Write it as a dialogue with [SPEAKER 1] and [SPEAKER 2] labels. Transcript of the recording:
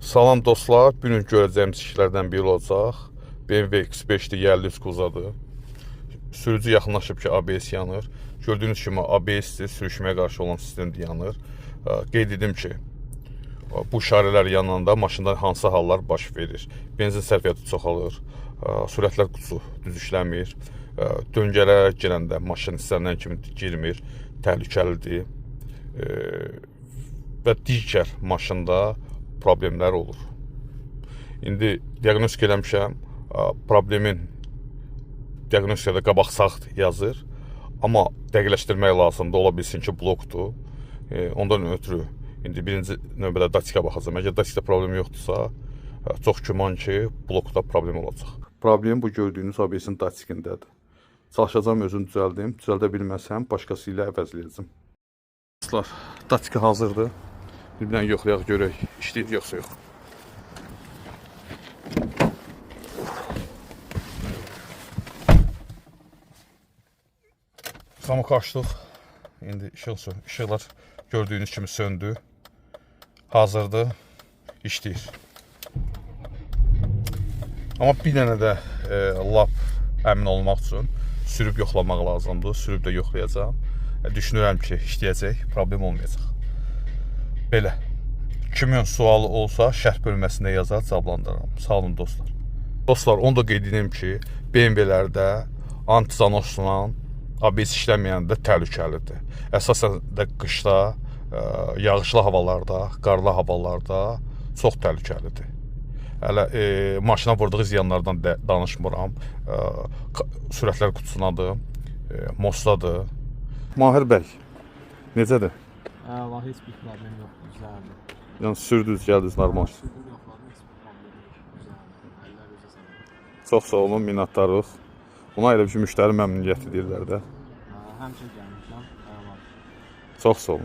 [SPEAKER 1] Salam dostlar, bu gün görəcəyimiz işlərdən biri olacaq. BMW X5-dir, yerli üst kuzadır. Sürücü yaxınlaşıb ki, ABS yanır. Gördüyünüz kimi ABS-dir, sürüşməyə qarşı olan sistem də yanır. Qeyd edim ki, bu işarələr yananda maşında hansı hallar baş verir? Benzin sərfiyyatı çoxalır, sürətlər qutusu düz işləmir, döngələrə girəndə maşın istənilən kimi girmir, təhlükəlidir. Və digər maşında problemlər olur. İndi diaqnostika eləmişəm. Problemin diaqnostikada qabaq sağ yazır. Amma dəqiqləşdirmək lazımdır. Ola bilsin ki, blokdur. Ondan ötürü indi birinci növbədə datika baxacağam. Əgər datikdə problem yoxdursa, çox güman ki, blokda problem olacaq. Problem bu gördüyünüz ABS-in datikindədir. Çalışacağam özüm düzəldim. Düzəldə bilməsəm başqası ilə əvəzləyəcəm. Dostlar, datika hazırdır. Bir dənə yoxlayaq görək işləyir yoxsa yox. Zamoku açdıq. İndi işıqlar gördüyünüz kimi söndü. Hazırdır. İşləyir. Amma bir dənə də lap əmin olmaq üçün sürüb yoxlamaq lazımdır. Sürüb də yoxlayacağam. Düşünürəm ki, işləyəcək, problem olmayacaq. Belə. Kimin sualı olsa şərh bölməsində yazar, cavablandıraram. Sağ olun dostlar. Dostlar, onu da qeyd edim ki, BMW-lərdə antizanosla ABS işləməyəndə təhlükəlidir. Əsasən də qışda, yağışlı havalarda, qarlı havalarda çox təhlükəlidir. Hələ maşına vurduğu ziyanlardan da danışmıram. Sürətlər qutusunadır, mostdadır. Mahir bəy, necədir?
[SPEAKER 2] Əla, heç bir problem yoxdur, düzəldi.
[SPEAKER 1] Yəni sürdünüz, gəldiniz normal.
[SPEAKER 2] Sürdüm, yoxladım, heç bir problem yox, düzəldi. Əllər özə sağlam.
[SPEAKER 1] Çox sağ olun, minnətdarıq. Buna elə bir müştəri məmnuniyyəti deyirlər də.
[SPEAKER 2] Həmişə gəlmişəm, əla.
[SPEAKER 1] Çox sağ olun.